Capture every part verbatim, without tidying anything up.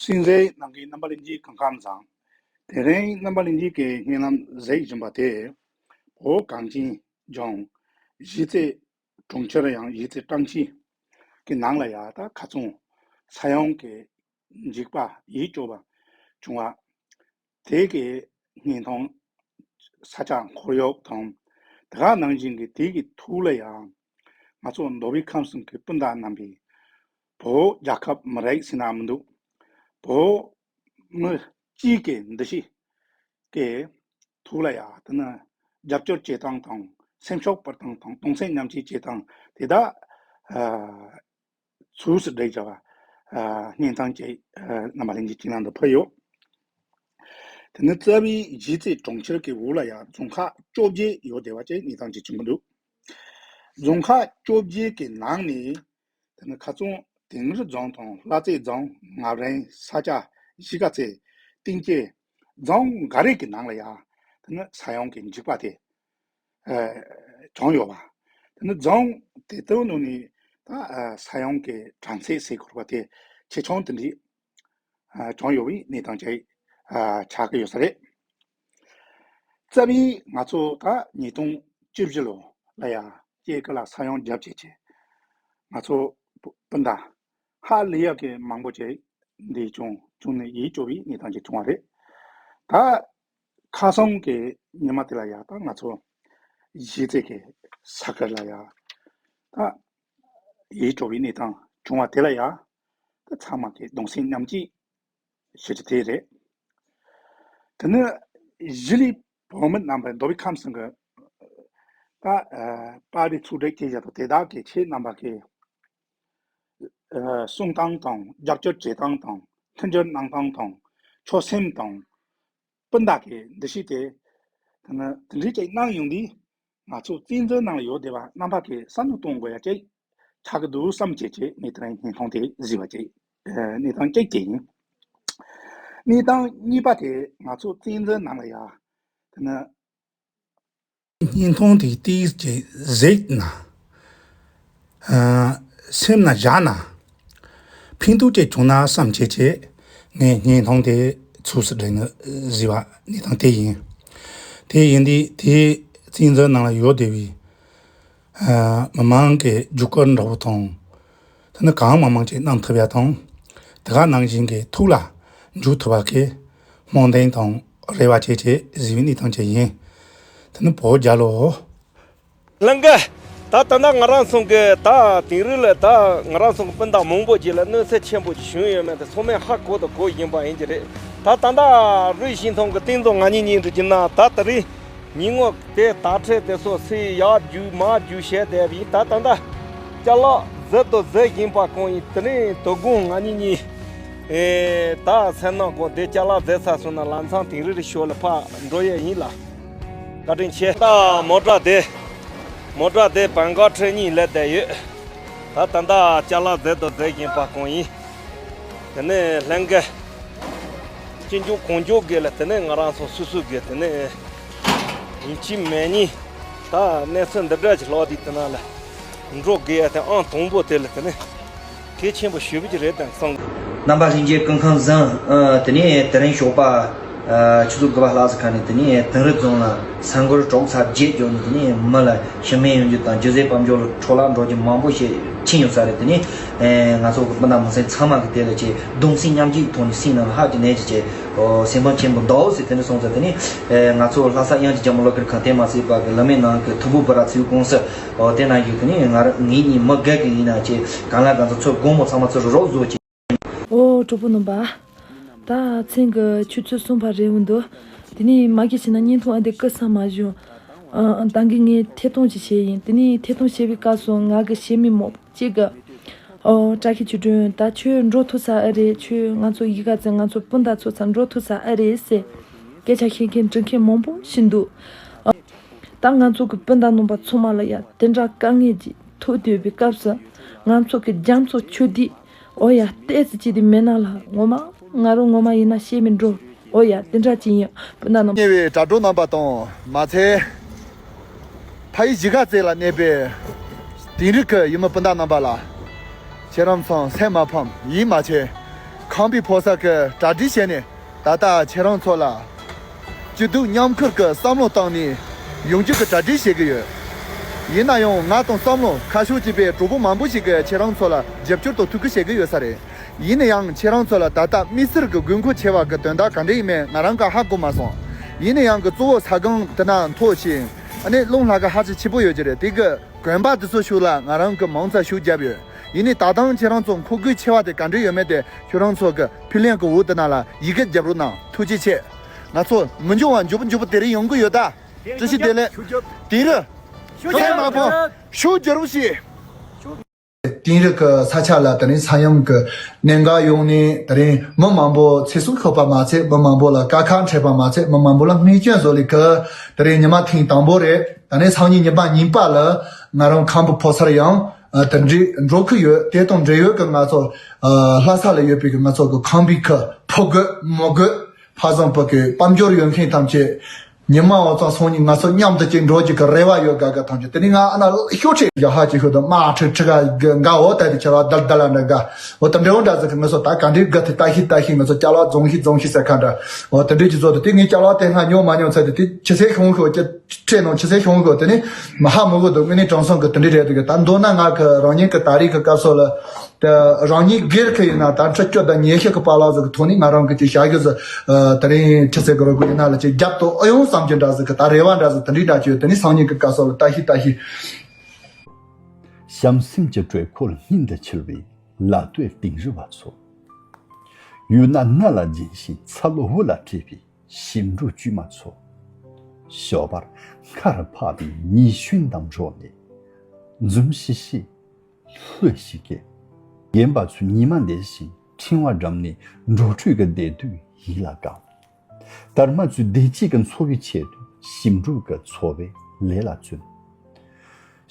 གསན་གཟིགས་གནང་མཁན་རྣམ་པ་ལྷན་རྒྱས་སྐུ་ཁམས་བཟང་། དེ་རིང་རྣམ་པ་ལྷན་རྒྱས་ཀྱིས་བརྙན་ལམ་གཟིགས་བཞིན་པ་དེ། བོད་གངས་ཅན་ལྗོངས་གཞིས་རྩེ་གྲོང་ཁྱེར་ཡང་གཞིས་རྩེ་ཀྲང་ཅིན་གྱི་ནང་ལ་ཡ་ད་ཁ་སང་ས་ཡོམ་གྱི་འཇིགས་པ་ཡིད་སྐྱོ་བ་བྱུང་བ། དེ་གའི་བརྙན་ཐུང་ས་ཆ་འཁོར་ཡུག་དང་། དེ་ག་ནང་བཞིན་གྱི་དེ་གི་ཐོག་ལ་ཡང་ང་ཚོ་མདོ་དབུས་ཁམས་གསུམ་གྱི་སྤུན་ཟླ་རྣམ་པས། བོད་རྒྱལ་ཁབ་མི་རིགས་ཟེར་ན་མི་འདུག་བོད་མི་གཅིག་གི་འདུ་ཤེས་ཀྱི་ཐོག་ལ་ཡང་དེ་ནི་རྒྱབ་སྐྱོར་བྱེད་སྟངས་དང་། སེམས་ཤུགས་སྤར་སྟངས་དང་། གདུང་སེམས་མཉམ་སྐྱེད་བྱེད་སྟངས་དེ་དག་ཨ་ཚུགས་སུ་བསྒྲིགས་བྱ་བ་ཨ་བརྙན་ཐུང་ཅིག་ཨ་རྣམ་པ་ལྷན་རྒྱས་ཀྱི་ནང་དུ་ཕུལ་ཡོད། དེ་ནི་རྩ་བའི་གཞིས་རྩེ་གྲོང་ཁྱེར་གྱི་འོག་ལ་ཡང་རྫོང་ཁག་བཅོ་བརྒྱད་ཡོད་བསྡད་པ་ཅིག་གནས་སྟངས་ཅིག་བྱུང་གི་འདུག་རྫོང་ཁག་བཅོ་བརྒྱད་ཀྱི་ནང་ནས་དེ་ནི་ཁ་སང་དིང་རི་རྫོང་དང་། ལྷ་རྩེ་རྫོང་། ངམ་རིང་། ས་སྐྱ། གཞིས་ཀ་རྩེ། གཏིང་སྐྱེས། རྫོང་འགའ་རེ་གི་ནང་ལ་ཡང་དེ་ནི་ས་ཡོམ་གྱི་འཇིགས་པ་དེ་ཨ་བྱུང་ཡོད་པ། དེ་ནི་རྫོང་དེ་དག་ནང་ནས་ད་ཨ་ས་ཡོམ་གྱི་གྲངས་ཚད་ཟེར་དགོས་པ་དེ་ཆེ་ཆུང་དེ་འདྲའི་ཨ་བྱུང་ཡོད་པའི་གནས་སྟངས་ཅིག་ཨ་ཆགས་ཀྱི་ཡོད་ས་རེད། རྩ་བའི་ང་ཚོ་ད་ཉིས་སྟོང་བཅུ་བཞི་ལོ་ལ་ཡ་སྐྱེ་རྒུ་ལ་ས་ཡོམ་བརྒྱབ་བྱས་བྱས། ང་ཚོ་སྤུན་ཟླ་ཧ་ལས་ཡག་གི་མང་པོ་ཅིག་འདས་བྱུང་བྱུང་ནས་ཡིད་སྐྱོ་བའི་གནས་སྟངས་ཅིག་བྱུང་བ་རེད། ད་ཁ་སང་གི་ཉི་མ་དེ་ལ་ཡ་ད་ང་ཚོ་གཞིས་རྩེ་གི་ས་ཁུལ་ལ་ཡ་ད་ཡིད་སྐྱོ་བའི་གནས་སྟངས་བྱུང་བ་དེ་ལ་ཡ་ད་ཚང་མ་གི་གདུང་སེམས་མཉམ་སྐྱེད་ཞུ་རྒྱུ་དེ་རེད། དེ་ནི་གཞིས་ལུས་བོད་མི་རྣམ་པ། མདོ་དབུས་ཁམས་གསུམ་གྱི་ད་ཨ་པར་རིས་ཚོགས་སྒྲིག་བྱེད་བཞག་པ་དེ་དག་གིས་ཁྱེད་རྣམ་པ་གི་ཨ་གསུང་སྟངས་དང་། རྒྱབ་སྐྱོར་བྱེད་སྟངས་དང་། མཐུན་འགྱུར་གནང་སྟངས་དང་། ཆོད་སེམས་དང་། སྤུན་ཟླ་གི་འདུ་ཤེས་དེ་དེ་ནི་དེ་འདྲའི་ཅིག་གནང་ཡོང་དུས། ང་ཚོ་བཙན་འཛུལ་ནང་ལ་ཡོད་བསྡད་པ་རྣམ་པ་གིས་བསམ་བློ་གཏོང་དགོས་ཡ་ཅིག་ཆགས་ཀྱི་འདུག་བསམ་བྱས་བྱས་ངས་དེ་རིང་བརྙན་ཐུང་དེ་གཟིགས་པ་ཅིག་ཨ་གནས་སྟངས་གཅིག་དེ་ཡིན། གནས་སྟངས་གཉིས་པ་དེ་ང་ཚོ་བཙན་འཛུལ་ནང་ལ་ཡ་དེ་ནི་བརྙན་ཐུང་དེ་ཏོག་ཙམ་གཟིགས་ན། ཨ་སེམས་ན་བཞག་ན། ཕན་ཐོགས་ཅིག་བྱུང་ན་བསམ་བྱས་བྱས་ངས་བརྙན་ཐུང་དེ་ཚུགས་སུ་བསྒྲིགས་ནས་གཟིགས་པ་གནས་སྟངས་དེ་ཡིན། དེ་ཡིན་དུས་དེ་བཙན་འཛུལ་ནང་ལ་ཡོད་བསྡད་པའི་ཨ་མི་མང་གི་རྒྱབ་སྐྱོར་འདྲ་བོ་དང་། དེ་ནི་གང་མང་མང་ཅིག་གནང་ཐུབ་ཡ་དང་། དེ་ག་ནང་བཞིན་གྱི་ཐུགས་ལ་འཇུག་ཐུབ་པ་གི་སྨོན་འདུན་དང་རེ་བ་བྱས་བྱས་གཟིགས་པའི་གནས་སྟངས་ཅིག་ཡིན། དེ་ནི་བོད་རྒྱལ་ལོ། ལྷན་རྒྱས། ད་ད་ལྟ་ང་རང་ཚོ་གི་ད་དིང་རི་ལ་ད་ང་རང་ཚོ་གི་སྤུན་ཟླ་མང་པོ་ཅིག་ལ་གནོད་འཚེ་ཆེན་པོ་ཅིག་བྱུང་ཡོད་མེད་དེ་ཚང་མས་ཧ་གོ་དང་གོ་བཞིན་པ་ཡིན་གྱི་རེད། ད་ད་ལྟ་རུས་ཤིང་ཐང་གི་སྟེང་དུ་ང་གཉིས་གཉིས་འགྲོ་གྱི་ན། ད་ད་རེས་ཉིན་ངོ་དེ་དར་ཁྲལ་དེ་ཚོ་སེ་ཡར་རྒྱུག་མར་རྒྱུག་བྱས་བསྡད་པ་ཡིན། ད་ད་ལྟ་ཅ་ལག་བཟོ་དང་བཟོ་བཞིན་པ་གང་ཡིན། དེ་ནས་དོ་དགོང་ང་གཉིས་གཉིས་ཨེ་ད་སེམས་ནང་གོ་དེ་ཅ་ལག་བཟོ་ཚར་སོང་ན་ལམ་སང་དིང་རི་རི་ཤོད་ལ་ཕར་འགྲོ་ཡས་ཡིན་ལ། བཀའ་དྲིན་ཆེ། ད་མོ་ཊ་དེ། མོ་ཊ་དེ་བང་ག་ཁྲི་གཉིས་སླེབས་བསྡད་ཡོད། ད་ད་ལྟ་ཅ་ལག་བཟོ་དང་བཟོ་བཞིན་པ་གང་ཡིན། དེ་ནས་ལྷན་རྒྱས། ཅི་འཇུག་གང་འཇུག་དགོས་ལ། དེ་ནས་ང་རང་ཚོ་སོ་སོ་དགོས། དེ་ནས་ཡིན་གཅིག་མིན་གཉིས་ད་གནས་ཚུལ་འདི་འདྲ་ཅིག་ལྷག་དུས་དེ་ན་ལ་འགྲོ་དགོས་ཡ་དེ་ཨང་དང་པོ་དེ་ལ་དེ་ནས་གལ་ཆེན་པོ་ཞེ་པོ་ཅིག་རེད་དང་བསམ། རྣམ་པ་ལྷན་རྒྱས་སྐུ་ཁམས་བཟང་། ཨ་དེ་ནས་དེ་རིང་ཞོགས་པ་ཨ་ཆུ་ཚོད་དགུ་པ་ལྷག་ཙམ་ཁ་ནས་དེ་ནས་དིང་རི་རྫོང་ལ་ས་འགུལ་དྲུག་ཚེག་བརྒྱད་བརྒྱབ་ནས། དེ་ནས་མི་ལ་ཤི་རྨས་ཡོང་རྒྱུ་དང་། རྒྱུ་ཟས་སྤང་རྒྱུ་ལ་འཕྲོ་བརླག་འགྲོ་རྒྱུ་མང་པོ་ཞིག་ཕྱིན་ཡོད་ས་རེད། དེ་ནས་ཨེ་ང་ཚོ་གི་སྤུན་ཟླ་མི་སེར་ཚང་མ་གི་དེ་ལ་ཅིག་གདུང་སེམས་མཉམ་སྐྱེད་ཐོག་ནས་སེམས་ནང་ལ་ཧ་ཅང་ནས་ཅིག་ཅིག་ཨོ་སེམས་ཕམ་ཆེན་པོ་འདུག་ཟེར་དེ་འདྲ་སོང་ཙང་། དེ་ནས་ཨེ་ང་ཚོ་ལྷ་ས་དབྱངས་ཅན་ལྗང་མོ་གློག་བཀར་ཁང་དེ་མ་ཟད་པ་གི་ལི་མེ་ནང་གི་ཐུ་བྷོད་སྦི་ར་ཚུའུ་ཀུང་སི་ཨོ་དེ་ནང་གི་དེ་ནས་ང་རང་ངེད་གཉིས་མི་སྒེར་གྱི་ཡིན་ན་ཅིག་གང་ལ་གང་འཚམ་ཚུར་དགོང་མོ་ཚང་མ་ཚུར་རོགས་བཟོ་ཅིག་ཨོ་གྲོགས་པོ་རྣམ་པ། ད་མཚན་གྱི་ཆུ་ཚོད་གསུམ་པ་རེད་འོང་འདུག་དེ་ནས་མ་གི་བྱས་ན་བརྙན་ཐུང་ཨ་འདི་ཀི་ས་མ་བཞུ། ཨ་ད་གི་ངས་ཐད་གཏོང་ཅིག་བྱས་ཡིན། དེ་ནས་ཐད་གཏོང་བྱས་པའི་སྐབས་སུ་ང་གི་བྱེད་མི་མོ་གཅིག་གི་ཨོ་བཀྲ་ཤིས་ཆོས་སྒྲོན། ད་ཁྱོད་འགྲོ་ཐུབ་ས་ཨེ་རེད། ཁྱོད་ང་ཚོ་གཞིས་ཀ་རྩེ་ང་ཚོ་སྤུན་ཟླ་ཚོ་ཚང་འགྲོ་ཐུབ་ས་ཨེ་རེད་ཟེར་སྐད་ཆ་བཤད་མཁན་འདྲི་མཁན་མང་པོ་ཞིག་འདུག་ཨ་ད་ང་ཚོ་གི་སྤུན་ཟླ་རྣམ་པ་ཚང་མ་ལ་ཡ་དེ་འདྲ་དཀའ་ངལ་ཅིག་ཐུག་སྡོད་པའི་སྐབས་སུ་ང་ཚོ་གི་རྒྱ་མཚོ་ཆུ་ཐིགས་ཨོ་ཡ་ཏོག་ཙམ་ཅིག་དེ་མེད་ན་ལ་ངོ་མ་ང་རང་ངོ་མ་ཡིན་ན་བཤད་མི་འགྲོ། ཨོ་ཡ་དེ་འདྲ་ཅིག་ཡིན། སྤུན་ཟླ་རྣམ་པ། ཉེ་བའི་དྲ་གྲོགས་རྣམ་པ་དང་མ་ཚད། ཕ་ཡུལ་གཞིས་ཀ་རྩེ་ལ་གནས་པའི་དིང་རི་གི་ཡུལ་མི་སྤུན་ཟླ་རྣམ་པ་ལ། ཁྱེད་རང་ཚང་སེམས་མ་ཕམ་ཡིད་མ་ཆེས། ཁམས་པའི་ཕོ་གསར་གྱིས་གྲ་སྒྲིག་བྱས་ནས། ད་ལྟ་ཁྱེད་རང་ཚོ་ལ་སྐྱིད་སྡུག་མཉམ་ཁུར་གྱི་བསམ་བློ་བཏང་ནས་ཡོང་རྒྱུ་གི་གྲ་སྒྲིག་བྱེད་ཀྱི་ཡོད། ཡིན་ན་ཡང་ང་དང་བསམ་བློ་ཁ་ཕྱོགས་གཅིག་པའི་གྲོགས་པོ་མང་པོ་ཞིག་གིས་ཁྱེད་རང་ཚོ་ལ་རྒྱབ་སྐྱོར་དང་ཐུགས་ཁུར་བྱེད་ཀྱི་ཡོད་ས་རེད། ཡིན་ན་ཡང་ཁྱེད་རང་ཚོ་ལ་ད་ལྟ་དམིགས་བསལ་གྱི་དགོས་མཁོ་ཆེ་བ་གི་དོན་དག་ག་འདྲ་ཡིན་མིན་ང་རང་གིས་ཧ་གོ་མ་སོང་། ཡིན་ན་ཡང་གི་གཙོ་བོ་ས་སྒང་དེ་ན་མཐོ་ཞིང་ཨ་ནི་རླུང་ལྷགས་ཀ་ཧ་ཅང་ཆེ་པོ་ཡོད་ཀྱི་རེད། དེ་གི་གོན་པ་དེ་ཚོ་ཤུགས་ལ་ང་རང་གིས་མང་ཙམ་ཤུགས་བརྒྱབ་ཡོད། ཡིན་ནའི་ད་ཐེངས་ཁྱེད་རང་ཚོ་མཁོ་དགོས་ཆེ་བ་དེ་ག་འདྲ་ཡོད་མེད་དེ་ཁྱོད་རང་ཚོ་གི་ཕི་ལན་གི་འོག་དེ་ན་ལ་ཡི་གེ་རྒྱབ་རོགས་གནང་། ཐུགས་རྗེ་ཆེ། ང་ཚོ་མི་འགྱུར་བ་མགྱོགས་པོ་མགྱོགས་པོ་དེ་རིང་ཡོང་གི་ཡོད་ད། བཀྲ་ཤིས་བདེ་ལེགས། དིང་རི། ཚེ་མ་ཕོ། ཤུགས་རྒྱབ་རོགས་བྱེད། དིང་རི་གི་ས་ཆ་ལ་དེ་རིང་ས་ཡོམ་གི་གནད་འགག་ཡོང་ནས་དེ་རིང་མི་མང་པོ་ཚེ་སྲོག་ཤོར་པ་མ་ཚད། མི་མང་པོ་ལ་དཀའ་ཁག་འཕྲད་པ་མ་ཚད། མི་མང་པོ་ལ་རྨས་སྐྱོན་བཟོ་ལས་ཀི། དེ་རིང་ཉི་མ་ཐེངས་དང་པོ་རེད། ད་ནས་སང་ཉིན་ཉི་མ་གཉིས་པ་ལ་ང་རང་ཁམས་པའི་ཕོ་གསར་ཡང་ཨ་དེ་འདྲའི་འགྲོ་གི་ཡོད། དེ་དང་འབྲེལ་ཡོད་ཀྱི་ང་ཚོ་ཨ་ལྷ་ས་ལ་ཡོད་པའི་གི་ང་ཚོ་གི་ཁམས་པའི་གི་ཕོ་རྒོད་མོ་རྒོད་ཕ་བཟང་བུ་རྒོད་དཔལ་འབྱོར་ཡོད་མཁན་ཐམས་ཅད་ཉི་མ་འོ་ཙང་སང་ཉིན་ང་ཚོ་མཉམ་དུ་ཅིག་འགྲོ་རྒྱུ་གི་རེ་བ་ཡོད། དགའ་དགའ་ཐམས་ཅད་དེ་ནས་ང་ཨ་ན་ཤོག་ཁྲེ་རྒྱ་ཧ་ཅིག་ཤོད་དང་དམག་ཁྲི་ཁྲི་ག་འགའ་འོ་ད་དེ་ཁྱེད་རང་དལ་དལ་ལ་འདྲ་འགའ་འོ་དེ་འདྲ་འོ་འདྲ་ཟེར་གི་ང་ཚོ་ད་ག་འདྲའི་དགའ་དེ་ལྟ་ཤི་ལྟ་ཤི་ང་ཚོ་སྐྱ་ལ་རྫོང་ཤི་རྫོང་ཤི་ཟེར་ཁ་འདྲ་འོ་དེ་འདྲའི་ཅིག་བཟོ་དེ་དེ་ངས་སྐྱ་ལ་དེ་སྔ་མྱོང་མ་མྱོང་ཚད་དེ་དེ་ཆི་སེ་ཤོང་ཤོག་ཅི། ཁྲེ་ནང་ཆི་སེ་ཤོང་གོ་དེ་ནི་མ་ཧ་མི་གོ་འདུག་ངས་ནི་དྲང་སང་གི་དེ་འདྲའི་རེད་འདུག་ད་མདོར་ན་ང་གི་རང་ཉིད་ཀྱི་ད་རེས་ཀྱི་སྐབས་སུ་ལ་ད་རང་ཉིད་སྒེར་གྱི་ཡིན་ན་ད་ཁྲི་བཅུ་དང་ཉི་ཤུ་གི་བར་ལ་ཟིག་གི་ཐོག་ནས་ང་རང་གི་ཅིག་བྱ་རྒྱུ་ཟིག་ད་རིང་ཆི་སེ་གི་རོ་གི་ཡིན་ན་ལ་ཅིག་རྒྱབ་ཏུ་ཨ་ཡོང་བསམ་གྱི་འདྲ་ཟིག་གི་ད་རེ་བ་འདྲ་ཟིག་དེ་འདྲའི་འདྲ་ཅིག་ཡོད། དེ་ནི་སང་ཉིན་གྱི་སྐབས་སུ་ལ་ལྟ་ཤི་ལྟ་ཤི། བྱམས་སེམས་ཀྱི་དྲོད་ཁོལ་སྙིང་དུ་འཆིལ་བའི་ལ་སྟོད་དིང་རི་བ་ཚོ། ཡུལ་ན་མནའ་ལ་སྦྱིན་ཞིང་ཚ་ལོ་བུ་ལ་སྤྲད་པའི་ཞིང་འབྲོག་དཀྱུས་མ་ཚོ། ཞོགས་པར་མཁར་ཕབ་པའི་ཉི་གཞོན་དང་འགྲོགས་ནས། འཛུམ་ཤིག་ཤིག་ལྷོད་ཤིག་གེ། རྒན་པ་ཚོས་ཉི་མ་འདེད་བཞིན་ཕྲེང་བ་བསྒྲིགས་ནས་འགྲོ་འཕྲུལ་གྱི་བདེ་སྡུག་ཡིད་ལ་བཀང་། དར་མ་ཚོས་བདེ་སྐྱིད་ཀྱི་འཚོ་བའི་ཆེད་དུ་ཞིང་འབྲོག་གི་འཚོ་བའི་ལས་ལ་བརྩོན།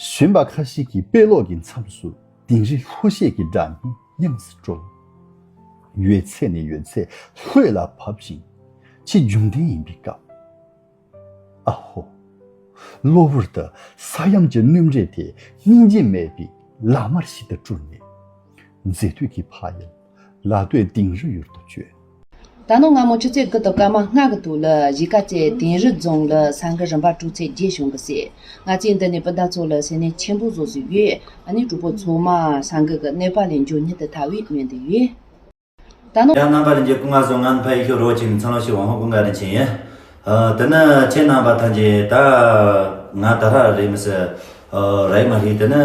གཞོན་པ་ཁ་ཤས་ཀྱིས་དཔེ་ཀློག་གི་མཚམས་སུ་དིང་རི་ལྷོ་གཞས་ཀྱི་སྒྲ་སྙན་དབྱངས་སུ་དཀྲོལ། ཡོད་ཚད་ནས་ཡོད་ཚད་ལྷོད་ལ་བབས་ཤིང་། ཕྱི་རྒྱུན་ལྡན་ཡིན་པའི་སྐབས། ཨ་ཧོ། གློ་བུར་དུ་ས་ཡོམ་གྱི་སྣུམ་རས་དེ་སྙིང་རྗེ་མེད་པའི་ལག་དམར་ཞིག་ཏུ་སྤྲུལ་ནས། མཛེས་སྡུག་གི་ཕ་ཡུལ་ལ་སྟོད་དིང་རི་ཡུལ་དུ་བསྐྱོད། ད་ནངས་སྔ་མོ་ཆུ་ཚོད་དགུ་དང་སྐར་མ་ལྔ་གི་ཐོག་ལ་གཞིས་ཀ་རྩེ་དིང་རི་རྫོང་ལ་ས་འགུལ་རིམ་པ་དྲུག་ཚེག་བརྒྱད་བྱུང་གི་ཟེར། ང་ཚོས་འདི་ནས་སྤུན་ཟླ་ཚོ་ལ་སེམས་ནད་ཆེན་པོ་བཟོ་བཟོས་ཡོད། ཨ་ནི་གྲོགས་པོ་ཚང་མ་ས་འགུལ་གྱི་གནོད་པ་ལས་མགྱོགས་མྱུར་དུ་ཐར་བའི་སྨོན་འདུན་ཡོད། ད་ནངས། ཡང་རྣམ་པ་ལྷན་རྒྱས་སྐུ་ངལ་གསོ། ང་ནི་ཕ་ཡུལ་ཤོད་རོགས་ཆེན་ཚང་ལོ་ཤོད་ཝང་ཧོ་ཀུན་དགའ་རིན་ཆེན་ཡིན། ཨ། དེ་ནི་ཁྱེད་རྣམ་པ་ཐམས་ཅད་ད་ང་ད་ར་རེད་མི་སྲིད། ཨ། རེད་མ་རེད། དེ་ནི་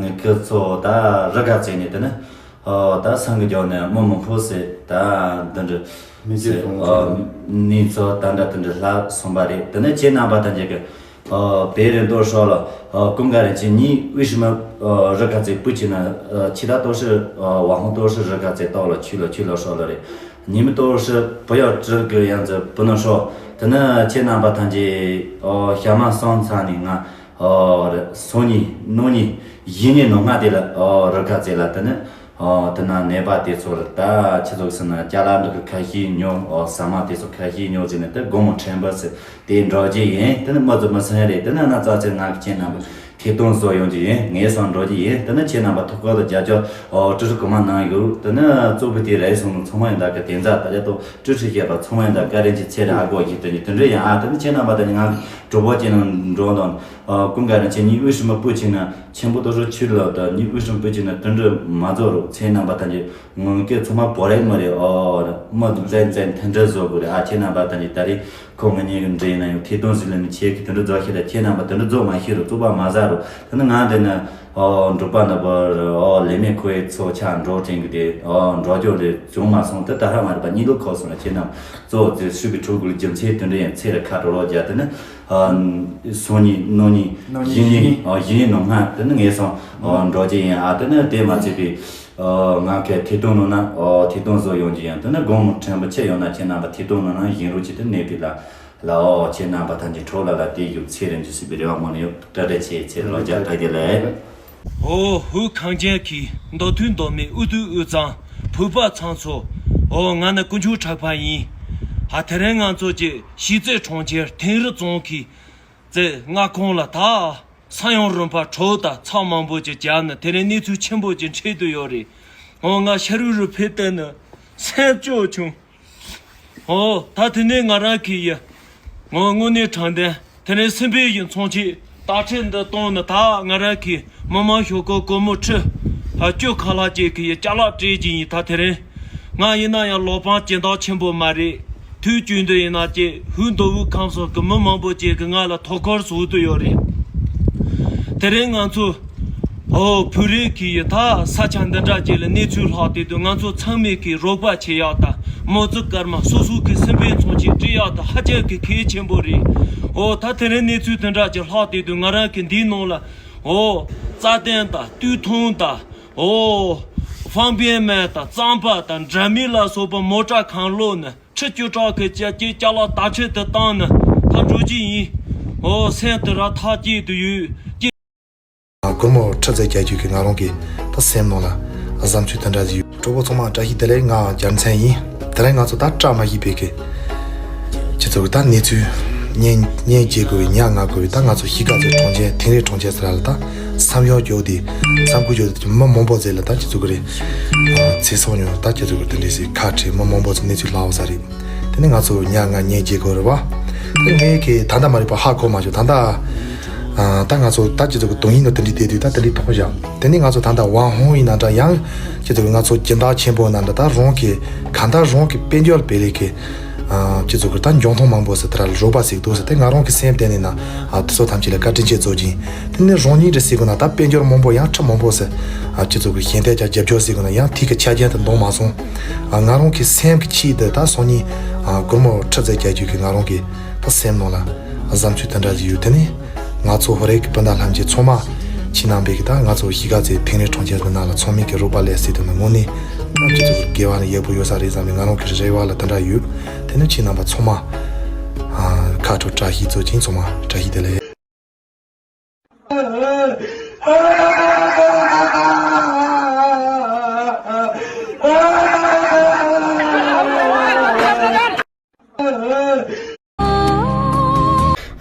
ངི་ཁི་ཚོ་ད་རི་ཁ་རྩེ་ནས་དེ་ནི། ཨ། ད་སང་གི་རྒྱབ་ནས་མི་མང་པོ་ཟེར་ད་འདི་འདྲ་མི་ཚེ་ཟེར། ཨ། ནི་ཚོ་ད་འདྲ་དེ་འདྲ་ལྷག་སོང་པ་རེད། དེ་ནི་ཁྱེད་རྣམ་པ་ཐམས་ཅད་ཀྱི། ཨ། བེ་རེ་ཏོ་ཧྲོ་ལ། ཨ། ཀུན་དགའ་རིན་ཆེན་ཉི་འོས་ཤི་མ། ཨ། རི་ཁ་རྩེ་སྤུ་ཆི་ན། ཨ། ཆི་ད་ཏོ་ཧྲི། ཨ། ཝ་ཧོང་ཏོ་ཧྲི་རི་ཁ་རྩེ་ཏོ་ལ་ཆུ་ལ་ཆུ་ལ་ཧྲོ་ལ་རེད། ཉི་མ་ཏོ་ཧྲི་བུ་ཡོ་ཀྲི་གི་ཡང་ཛི་བུ་ནོ་ཧྲོ། དེ་ནི་ཁྱེད་རྣམ་པ་ཐམས་ཅད། ཨ། ཞག་མ་སོང་ཚར་ནས་ང་། ཨ། སང་ཉིན་གནངས་ཉིན་གཞེས་ནིང་ནངས་དེ་ལ། ཨ། རི་ཁ་རྩེ་ལ་དེ་ནི། ཨོ། དེ་ན་ནད་པ་དེ་ཚོ་ལ་ད་ཆི་ཟིག་ཟེར་ན་ཅ་ལག་འདི་གི་ཁ་ཤས་ཉོ། ཨོ། ཟ་མ་དེ་ཚོ་ཁ་ཤས་ཉོ་ཟེར་ནས་དེ་དགོང་མོ་ཕྲན་བུ་ཟེར་དེ་འགྲོ་རྒྱུ་ཡིན། དེ་ནི་མི་ཚོ་མི་སེང་རེད། དེ་ནི་ན་ཙག་ཚེ་ང་གི་ཁྱེད་རྣམ་པ་ཐེ་གཏོང་བཟོ་ཡོང་རྒྱུ་ཡིན། ངས་སང་འགྲོ་རྒྱུ་ཡིན། དེ་ནི་ཁྱེད་རྣམ་པ་ཐུགས་ཁུར་དང་རྒྱབ་སྐྱོར། ཨོ། ཀྲུ་ཧྲི་གོང་མ་གནང་ཡོད། དེ་ནི་གཙོ་བོ་དེ་རེད་སོང་ནི་ཚང་མ་ཡིན་ད་གི་དེ་ཛ་ད་ཡ་ཏོ་ཀྲུ་ཧྲི་བཤད་པ་ཚང་མ་ཡིན་ད་བཀའ་དྲིན་ཆེ་ཚེ་རིང་ཨ་གོ་ཡིན་དེ་ནི་དེ་འདྲ་ཡིན། ཨ། དེ་ནི་ཁྱེད་རྣམ་པ་ད་ནི་ང་གི་གྲོགས་པོ་ཁྱེད་རྣམ་འགྲོ་དང་། ཨོ། ཀུན་དགའ་རིན་ཆེན་ཉི་འོས་ཤི་མ་སྤུ་ཆི་ན། ཆེན་པོ་ཏོ་ཧྲི་ཆུ་ལ་དང་ཉི་འོས་ཤི་མ་སྤུ་ཆི་ན་དེ་འདྲ་མ་བཟོ་རོགས། ཁྱེད་རྣམ་པ་ཐམས་ཅད་ངོ་སྐད་ཚང་མ་བོ་རེད་མ་རེད། ཨོ། མ་འཛེམ་འཛེམ་དེ་འདྲ་བཟོ་དགོས་རེད། ཨ། ཁྱེད་རྣམ་པ་ཐམས་ཅད་ད་རེས་ཁོ་ང་གཉིས་ཀྱི་འདྲེས་ན་ཡང་ཐེ་གཏོང་ཟིག་ལ་ནི་ཁྱེད་ཀྱི་དེ་འདྲ་བཟོ་ཤེས་ར། ཁྱེད་རྣམ་པ་དེ་འདྲ་བཟོ་མ་ཤེས་རོགས། བཙོག་པ་མ་ཟ་རོགས། དེ་ནི་ང་འདི་ན། ཨོ། འབྲོག་པ་ནག་པོ་རེད། ཨོ། ལས་མེད་ཁོ་ཡི་ཚོ་ཆ་འགྲོ་དྲན་གི་དེ། ཨོ། འགྲོ་རྒྱུ་རེད་བྱུང་མ་སོང་། དེ་ད་ཧ་མ་རེད་པ། གཉིད་ལོག་ཁོག་སོང་ལ། ཁྱེད་རྣམ་གཙོ་བོ་དེ་ཤུགས་ཀྱི་ཕྲུ་གུ་ལ་རྒྱུ་མཚན་དེ་འདྲ་ཡང་ཚེ་ར་ཁ་དྲོ་ལོ་རྒྱ་དེ་ནི། ཨ། སང་ཉིན་གནངས་ཉིན། གནངས་ཉིན། གཞེས་ནིང་། ཨ། གཞེས་ནིང་ནངས་སྔ་དེ་ནི་ངས་སང་། ཨ། འགྲོ་རྒྱུ་ཡིན། ཨ། དེ་ནི་དེ་མ་ཚད་པའི། ཨ། ང་གི་ཐེ་གཏོང་ནང་ན། ཨ། ཐེ་གཏོང་བཟོ་ཡོང་རྒྱུ་ཡིན། དེ་ནི་དགོང་མོ་ཕྲན་བུ་ཆེ་ཡོང་ན་ཁྱེད་རྣམ་པ་ཐེ་གཏོང་ནང་ན་བཞིན་རོགས་ཅིག་ཏུ་གནས་པའི་ལ་ལ། ཨོ། ཁྱེད་རྣམ་པ་ཐམས་ཅད་ཁྲོ་ལ་ལ་དེ་ཡུག་ཚེ་རིང་ཅིག་སྲིད་པའི་རེ་བ་མོ་ནི་ཡོད། བཀྲ་བཀྲ་ཆེ་ཚེ་ལོ་རྒྱ་ཕ་གི་ལ། ཨོ། ཧུ་གངས་ཅན་གྱི་མདོ་མཐུན་མདོ་སྨད་དབུས་སྟོད་དབུས་གཙང་བོད་པ་ཚང་ཚོ། ཨོ། ང་ནི་དཀོན་མཆོག་གྲགས་པ་ཡིན། ཨ། དེ་རིང་ང་ཚོ་གཅིག་གཞིས་རྩེ་གྲོང་ཁྱེར་དིང་རི་རྫོང་གི་རྩེ་མངའ་ཁོངས་ལ་ད་ས་ཡོམ་རིམ་པ་དྲག་དང་ཚ་མང་པོ་ཅིག་བརྒྱབ་ནས་དེ་རིང་གནས་ཚུལ་ཆེན་པོ་ཅིག་འཕྲད་དུ་ཡོད་རེད། ཨོ། ང་ཤ་རུ་རུ་ཕེབས་ཏེ་ནི་ སེམས་སྐྱོ་བྱུང་། ཨོ་ད་དེ་ནས་ང་རང་གི་ཡི། ངོ་དངོས་གནས་དྲང་བདེན་དེ་ནས་སེམས་པའི་ཡི་མཚོན་ཆེད་དར་ཁྲལ་འདི་བཏང་ནས། ད་ང་རང་གི་མི་མང་ཤོག་གུ་སྒོར་མོ་ཁྲི་ཨ་བཅུ་ཁ་ལྷག་ཅིག་གི་ཡི་ཅ་ལག་སྤྲད་ཀྱི་ཡིན། ད་དེ་རིང་ང་ཡིན་ན་ཡང་ལོ་པང་སྦྱིན་བདག་ཆེན་པོ་མ་རེད། དུས་རྒྱུན་དུ་ཡིན་ན་ཅིག་ཧུན་མདོ་དབུས་ཁམས་སོགས་ཀྱི་མི་མང་པོ་ཅིག་གིས་ང་ལ་དོ་ཁུར་བཟོ་གི་ཡོད་རེད། དེ་རིང་ང་ཚོ་ཨོ་བོད་རིགས་ཀྱི་ཡི་ད་ས་ཆ་འདི་འདྲ་ཅིག་ལ་གནས་ཚུལ་ལྷག་བསྡད་དུས། ང་ཚོ་ཚང་མས་ཀྱིས་རོགས་པ་བྱེད་ཡག་དང་། མི་ཚེ་སྐར་མ་སོ་སོ་གི་སེམས་པའི་མཚོན་ཆེད་སྤྲད་ཡག་དེ་ཧ་ཅང་གི་གལ་ཆེན་པོ་རེད། ཨོ་ད་དེ་རིང་གནས་ཚུལ་དེ་འདྲ་ཅིག་ལྷག་བསྡད་དུས། ང་རང་གི་འདིའི་ནང་ལ་ཨོ་རྩྭ་ཐང་དང་སྟོད་ཐུང་དང་། ཨོ་ཧྥང་པིན་མན་དང་གཙང་པ་དང་འདྲ་མིན་ལ་སོགས་པ་མོ་ཊ་གང་བླུགས་ནས། ཁྲི་བཅུ་ཕྲག་གི་ཅ་ཅེ་ཅ་ལག་དར་ཁྲལ་དུ་བཏང་ནས་ད་འགྲོ་གི་ཡིན། ཨོ་སེམས་དེ་ར་ཐག་བཅད་དུ་ཡོད་ཀྱི། སྒོར་མོ་ཁྲི་ཙམ་རྒྱག་རྒྱུ་གི་ང་རང་གི་ད་སེམས་ནང་ལ་བསམ་ཚུལ་དེ་འདྲ་ཞིག་ཡོད། གྲོགས་པོ་ཚང་མ་བཀྲ་ཤིས་བདེ་ལེགས། ང་རྒྱལ་མཚན་ཡིན། དེ་རིང་ང་ཚོ་ད་བཀྲ་མ་ཤིས་པའི་གི་ཁྱེད་ཚོ་གི་ད་གནས་ཚུལ་གཉེན་གཉེན་བརྗེ་དགོས་པའི་ཉག་ང་དགོས་པའི་ད་ང་ཚོ་གཞིས་ཀ་རྩེ་གྲོང་ཁྱེར་དིང་རི་གྲོང་ཁྱེར་ཟེར་ལ་ད་བསམ་ཡོད་རྒྱུ་དེ་བསམ་དགོས་རྒྱུ་དེ་མི་མང་པོ་ཟེར་ལ་ད་ཁྱེད་ཚོ་གི་རེད། ཚེ་སྲོག་ཉོ་ད་ཁྱེད་ཚོ་གི་དེ་འདྲས་སི་ཁ་བྲལ་མི་མང་པོ་ཚོ་གནས་ཚུལ་ལྷག་ས་རེད། དེ་ནི་ང་ཚོ་ཉག་ང་གཉེན་བརྗེ་དགོས་རེད་བ། དེ་ངས་ཀྱི་ད་ལྟ་མ་རེད་པ་ཧ་གོ་མ་བྱུང་ད་ལྟ། ཨ་ད་ང་ཚོ་ད་ཁྱེད་ཚོ་གི་དོན་ཡིན་ནོ་དེ་འདྲས་བསྡད་དུས་ད་དེ་འདྲས་མཐོང་བཞག་དེ་ནི་ང་ཚོ་ད་ལྟ་ཝང་ཧོང་ཡིན་ན་འདྲ་ཡང་ཁྱེད་ཚོ་གི་ང་ཚོ་སྦྱིན་བདག་ཆེན་པོ་ན་འདྲ་ད་རང་གི་གང་ལྟར་རང་གི་དཔལ་འབྱོར་སྤེལ་ལས་ཀྱི། ཨ་ཁྱེད་ཚོ་གི་ད་འཇོན་ཐང་མང་པོ་ཟེར་དེ་ར་ལ་རོགས་པ་ཟིག་འདུག་ཟེར་དེ་ང་རང་གི་སེམས་གཏན་ནས་ན་ཨ་དེ་ཚོ་ཐམས་ཅད་ལ་བཀའ་དྲིན་ཆེ་ཚོ་ཅིང་དེ་ནས་རང་ཉིད་རེ་ཟེར་དགོས་ན་ད་དཔལ་འབྱོར་མང་པོ་ཡང་ཁྲི་མང་པོ་ཟེར་ཨ་ཁྱེད་ཚོ་གི་གཞན་ཐད་ཀྱང་རྒྱབ་སྐྱོར་ཟེར་དགོས་ན་ཡང་ཐིག་གི་ཆ་རྐྱེན་དུ་འདོང་མ་སོང་། ཨ་ང་རང་གི་སེམས་ཀྱི་ཆེད་དུ་ད་སང་ཉིན་ཨ་སྒོར་མོ་ཁྲི་ཙམ་རྒྱག་རྒྱུ་གི་ང་རང་གི་ད་སེམས་ནང་ལ་ཨ་བསམ་ཚུལ་དེ་འདྲ་ཞིག་ཡོད། དེ་ནས་ང་ཚོ་ཧོ་རེ་གི་སྤུན་ཟླ་ལྷན་རྒྱས་ཚང་མ་ཁྱེད་རྣམ་པས་གི་ད་ང་ཚོ་གཞིས་ཀ་རྩེ་དིང་རི་གྲོང་ཁྱེར་གི་ནང་ལ་ཚང་མས་གི་རོགས་པ་ལས་སྲིད་དུ་ནི་དངོས་གནས་ད་ཁྱེད་ཚོ་གི་དགེ་བ་ནི་ཡག་པོ་ཡོད་ས་རེད་བསམ་ནས་ང་རང་གི་རེ་བ་ལ་དེ་འདྲ་ཡོད། དེ་ནི་ཁྱེད་རྣམ་པ་ཚང་མ་ཨ་ཁ་དྲོ་བཀྲ་ཤིས་ཚོ་ཅིང་ཚང་མ་བཀྲ་ཤིས་བདེ་ལེགས།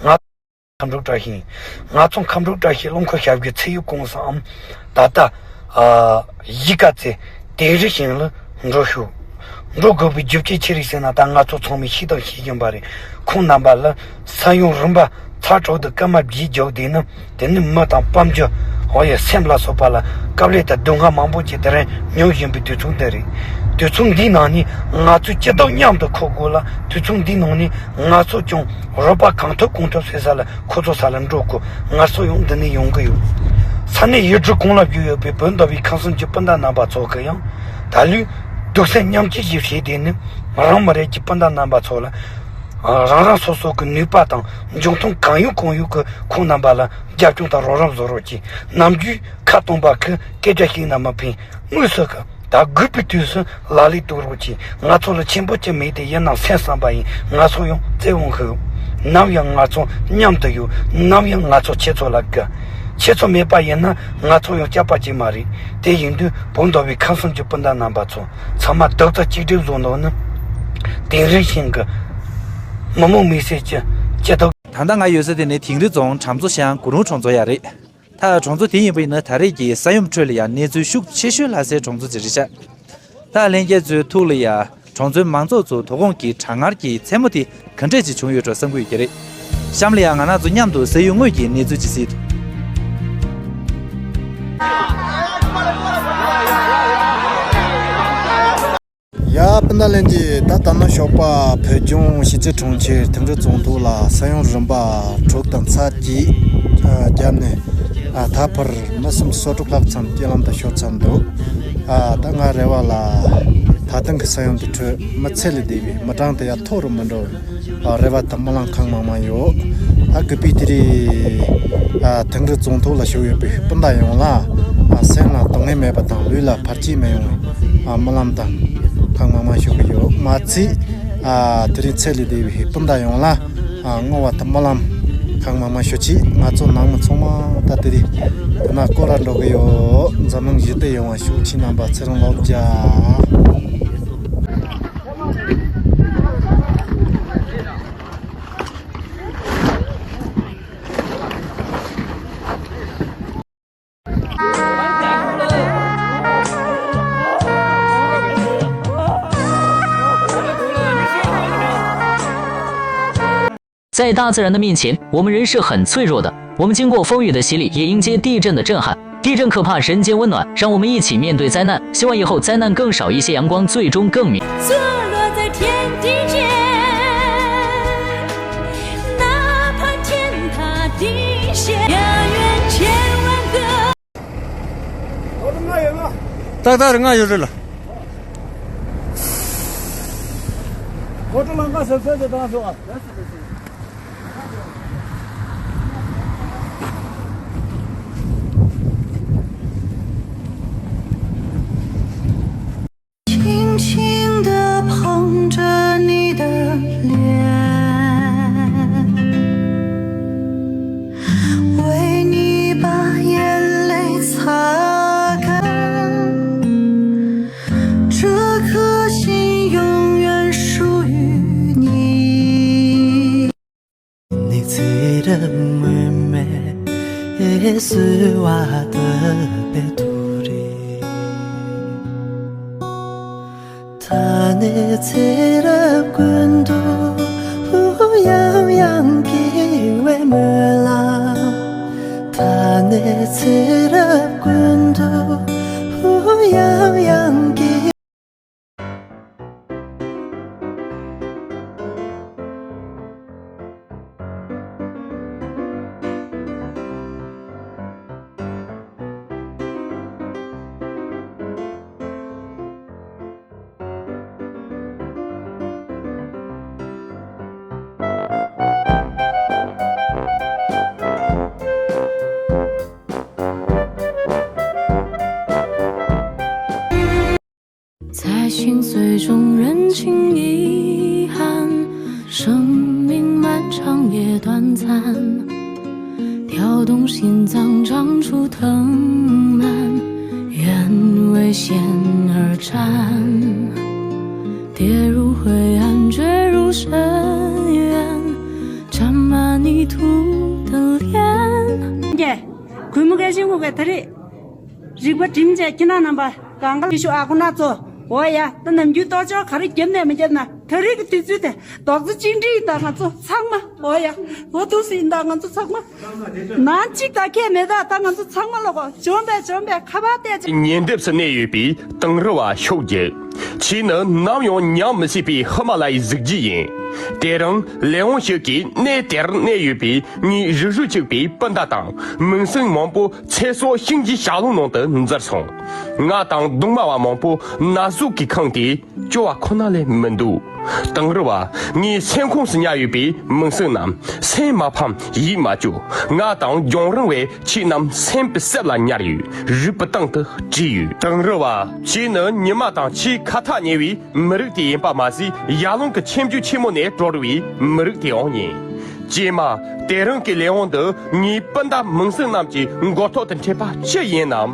ང་ཚོ་ཁམས་སྤྲུལ་བཀྲ་ཤིས། ང་ཚོ་ཁམས་སྤྲུལ་བཀྲ་ཤིས་རླངས་འཁོར་ཞབས་ཀྱི་ཚེ་ཡུལ་ཀུང་སིའམ་ད་ལྟ་ཨ་གཞིས་ཀ་རྩེ་དིང་རི་ཞིང་ལ་འགྲོ་ཤོག་འགྲོ་དགོས་པའི་རྒྱུ་རྐྱེན་ཅི་རེད་ཟེར་ན། ད་ང་ཚོ་ཚང་མས་ཤེས་དང་ཤེས་བཞིན་པ་རེད། ཁོང་རྣམ་པ་ལ་ས་ཡོམ་རིམ་པ་ཚ་དྲག་ཏུ་སྐར་མ་བརྒྱད་བརྒྱབ་བསྡད་ན། དེ་ནི་མི་དང་དཔལ་འབྱོར་འོ་ཡ་སེམས་ལ་སོགས་པ་ལ་དཀའ་ལས་དང་སྡུག་བསྔལ་མང་པོ་ཅིག་དེ་རིང་མྱོང་བཞིན་པའི་དུས་མཚུངས་དེ་རེད། དུས་མཚུངས་འདིའི་ནང་ནས་ང་ཚོས་སྤྱི་ཚོགས་མཉམ་དུ་འཁོར་དགོས་ལ། དུས་མཚུངས་འདིའི་ནང་ནས་ང་ཚོ་ཀྱང་རོགས་པ་གང་ཐུབ་གང་ཐུབ་བྱེད་ས་ལ་ཁོ་ཚོ་ས་ལ་འགྲོ་དགོས། ངར་སོ་ཡང་འདི་ནས་ཡོང་གི་ཡོད། ས་གནས་ཡུལ་གྲུ་གང་ལ་བཞུགས་ཡོད་པའི་བོད་མདོ་དབུས་ཁམས་གསུམ་གྱི་སྤུན་ཟླ་རྣམ་པ་ཚོ་གི་ཡང་ད་ལོའི་སྡུག་སྲན་མཉམ་སྐྱེད་ཀྱི་བྱས་དེ་ནི་རང་མི་རིགས་ཀྱི་སྤུན་ཟླ་རྣམ་པ་ཚོ་ལ་རང་རང་སོ་སོ་གི་ནུས་པ་དང་འཇོན་ཐང་གང་ཡོད་གང་ཡོད་ཀྱི་ཁོང་རྣམ་པ་ལ་རྒྱབ་སྐྱོར་དང་རོགས་རམ་བཟོ་རོགས་གྱིས། ནམ་རྒྱུན་ཁ་སྟོང་པ་གི་སྐད་ཆ་ཞིག་ན་མ་ཕན། དངོས་སུ་གི་ད་དགོས་པའི་དུས་སུ་ལག་ལེན་གཏོང་རོགས་གྱིས། ང་ཚོ་ལ་ཆེན་པོ་ཅི་མེད་དེ་ཡིན་ནམ་སེམས་བསམ་པ་ཡིན། ང་ཚོ་ཡང་བརྩེ་བ་ཤོག་ནམ་ཡང་ང་ཚོ་མཉམ་དུ་ཡོད། ནམ་ཡང་ང་ཚོ་ཁྱེད་ཚོ་ལ་དགའ། ཁྱེད་ཚོ་མེད་པ་ཡིན་ན་ང་ཚོ་ཡང་སྐྱབས་པ་ཅིག་མ་རེད། དེ་ཡིན་དུས་བོད་མདོ་དབུས་ཁམས་གསུམ་གྱི་སྤུན་ཟླ་རྣམ་པ་ཚོ་ཚང་མ་རྡོག་རྩ་གཅིག་སྒྲིལ་བཟོ་འདུག་ནི་དིང་རི་ཞིང་གི་མི་མང་མི་སེར་གྱི་སྤྱི་ཚོགས། ད་ལྟ་ང་ཡོད་ས་དེ་ནི་དིང་རི་རྫོང་གྲམ་མཚོ་ཤང་གུ་རུང་གྲོང་ཚོ་ཡ་རེད། ད་གྲོང་ཚོ་དེ་ཡིན་པ་ཡིན་ན་ད་རེས་ཀྱི་ས་ཡོམ་ཁྲོད་ལ་ཡང་གནས་ཚུལ་ཤུགས་ཆེ་ཤོས་ལྷག་སའི་གྲོང་ཚོ་ཅིག་རེད་ཤག་ད་ལྷན་རྒྱས་ཚོའི་ཐུགས་ལ་ཡང་གྲོང་ཚོའི་མང་ཚོགས་ཚོ་དོ་དགོང་གི་གྲང་ངར་གྱི་མཚན་མོ་དེ་ག་འདྲས་ཅིག་བྱུང་ཡོད་འགྲོ་བསམ་གྱི་ཡོད་ཀྱི་རེད། གཤམ་ལ་ཡང་ང་རང་ཚོ་མཉམ་དུ་ས་ཡུལ་དངོས་ཀྱི་གནས་ཚུལ་ཅིག་གཟིགས། ཡ་སྤུན་ཟླ་ལྷན་རྒྱས། ད་ལྟ་ནི་ཞོགས་པ་བོད་ལྗོངས་གཞིས་རྩེ་གྲོང་ཁྱེར་དིང་རི་རྫོང་ཐོག་ལ་ས་ཡོམ་རིམ་པ་དྲུག་དང་ཚེག་བརྒྱད་བརྒྱབ་ནས་ད་བར་མི་སུམ་ཅུ་སོ་དྲུག་ལྷག་ཙམ་རྐྱེན་ལམ་དུ་ཤོར་ཚར་འདུག་ད་ང་རེ་བ་ལ་ད་ཐེངས་ཀྱི་ས་ཡོམ་འདི་ཁྲོད་མི་ཚེ་ལས་འདས་པའི་མི་གྲངས་དེ་ཡང་མཐོ་རུ་མི་འགྲོ་བའི་རེ་བ་དང་སྨོན་ལམ་ཁག་མང་མང་ཡོད། ད་གུས་པས་དེ་རིང་དིང་རི་རྫོང་ཐོག་ལ་བཞུགས་ཡོད་པའི་སྤུན་ཟླ་ཡོངས་ལ་སེམས་ལ་སྡུག་བསྔལ་མེད་པ་དང་ལུས་ལ་བར་ཆད་མི་ཡོང་བའི་སྨོན་ལམ་དང་ཁག་མང་མང་ཞུ་གི་ཡོད། མ་ཚད་དེ་རིང་ཚེ་ལས་འདས་པའི་སྤུན་ཟླ་ཡོངས་ལ་བསྔོ་བ་དང་སྨོན་ལམ་ཁག་མང་མང་ཞུ་ཆེད། ང་ཚོ་ནང་མི་ཚང་མ་ད་དེ་རིང་དེ་ན་སྐོར་ར་འགྲོ་གི་ཡོད། འཛམ་གླིང་ཞི་བདེ་ཡོང་བ་ཞུ། ཁྱེད་རྣམ་པ་ཚེ་རིང་ལོ་བརྒྱ། 在大自然的面前，我们人是很脆弱的。我们经过风雨的洗礼，也迎接地震的震撼。地震可怕，人间温暖，让我们一起面对灾难。希望以后灾难更少一些，阳光最终更明。坐落在天地间，哪怕天塌地陷，也愿千万个 ཏག་ཏག་རེད། ང་ཡོད་རེད་ལ། ཧོ་ཊལ་ལ་ང་ཟབ་ཟབ་ཅིག་བཏང་སོང་ཨ། གུས་མོ་བཀའ་བཞིན་སྒོ་གས་ད་རེས། རིག་པ་སྒྲིམ་བྱས་ཁྱེད་རྣམ་པ་གང་ག་ལ་ཤོག་ཨ་ཁུ་ན་ཚོ། འོ་ཡ། ད་ནམ་རྒྱུན་ལྟོ་ཅོག་ག་རེ་བརྒྱབ་ནས་མི་བརྒྱབ་ན་ད་རེས་ཀྱི་དུས་ཚོད་དེ་རྡོག་རྩ་གཅིག་སྒྲིལ་ཡིན་ད་ང་ཚོ་ཚང་མ། འོ་ཡ། འོ་འདུག་སེ་ཡིན་ད་ང་ཚོ་ཚང་མ། ནང་གཅིག་ད་ཁྱད་མེད་ད། ད་ང་ཚོ་ཚང་མ་ལོག་གོ། འཇོན་པས་འཇོན་པས་ཁ་པར་བལྟས་ཅིག་ཉེ་འདབས་སུ་གནས་ཡོད་པའི་དིང་རི་བ་ཤོག་རྒྱུ། ཆུ་ནི་ནམ་ཡང་ཉམས་མི་སྲིད་པའི་ཧི་མ་ལ་ཡའི་གཟི་བརྗིད་ཡིན། དེ་རིང་ལས་དབང་ཞིག་གིས་གནས་དེར་གནས་ཡོད་པའི་ངའི་རིག་གཞུང་གཅིག་པའི་སྤུན་ཟླ་དང་མིང་སྲིང་མང་པོ་ཚེ་སྲོག་ཤིང་གི་ཞལ་ལུང་ནང་དུ་འཛུལ་སོང་། ང་དང་གདུང་མ་བ་མང་པོ་ན་ཟུག་གིས་ཁེངས་ཏེ་སྐྱོ་བ་ཁོ་ན་ལས་མི་འདུག་དིང་རི་བ། ངའི་སེམས་ཁོངས་སུ་ཉར་ཡོད་པའི་མིང་སྲིང་རྣམས་སེམས་མ་ཕམ་ཡིད་མ་སྐྱོ། ང་དང་རྒྱང་རིང་བའི་ཁྱེད་རྣམས་སེམས་པའི་གསེབ་ལ་ཉར་ཡོད། རིག་པའི་སྟེང་དུ་བྲིས་ཡོད། དིང་རི་བ། ཁྱེད་ནི་ཉི་མ་དང་ཆེས་ཁ་ཐག་ཉེ་བའི་མི་རིགས་དེ་ཡིན་པ་མ་ཟད། ཡར་ཀླུང་གི་ཁྱིམ་རྒྱུད་ཆེན་མོ་ནས་གྲོལ་བའི་མི་རིགས་དེའང་ཡིན། ཀྱེ་མ། དེ་རིང་གི་ལས་དབང་འདི་ངའི་སྤུན་ཟླ་མིང་སྲིང་རྣམས་ཀྱི་མགོ་ཐོག་ཏུ་འཕྲད་པ་ཅི་ཡིན་ནམ།